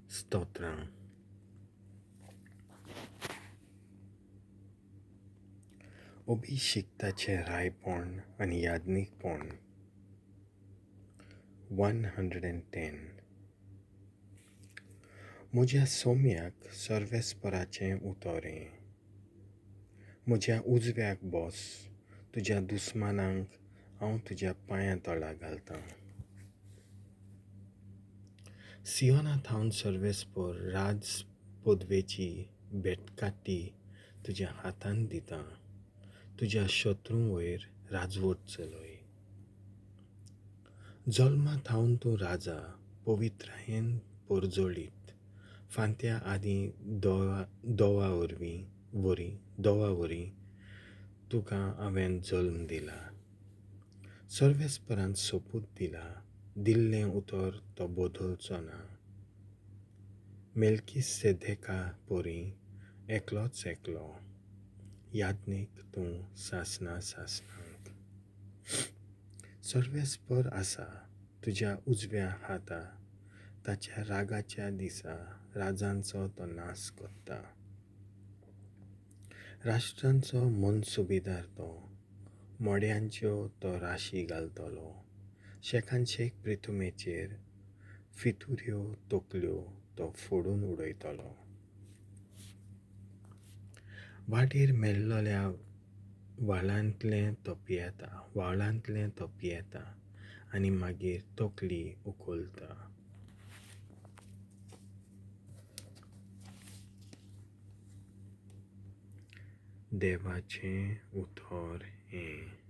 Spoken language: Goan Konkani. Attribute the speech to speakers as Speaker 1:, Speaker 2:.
Speaker 1: स्तोत्रां. अभिशिक्ताचें रायपण आनी याज्ञीकपण. 110. म्हज्या सोम्याक सर्वेस्पराचें उतर हें. म्हज्या उजव्याक बस, तुज्या दुस्मानांक हांव तुज्या पांयां तळा घालतां. सियोना थावन सर्वेस्पर राज पदवेची भेटकाटी तुज्या हातान दिता, तुज्या शत्रूं वयर राजवट चलय. जल्मा थावन तूं राजा, पवित्रायेन परजळीत, फांत्या आदीं दोवा वरवीं तुका हांवें जल्म दिला. सर्वेस्परान सोपूत दिला, दिल्लें उतर तो बदलचो ना. मेल्कीसेदेका परी एकलोच एकलो, याज्ञीक तूं सासना सासनांक. सर्वेस्पर आसा तुज्या उजव्या हाता, ताच्या रागाच्या दिसा राजांचो तो नाश करता. राष्ट्रांचो मनसुबेदार तो, मोड्यांच्यो तो राशी घालतलो. शेकानशेक प्रिथुमेचेर फितुऱ्यो तकल्यो तो फोडून उडयतलो. वाटेर मेल्लोल्या व्हाळांतलें तो पियेता, आनी मागीर तकली उखलता. देवाचें उतर हें.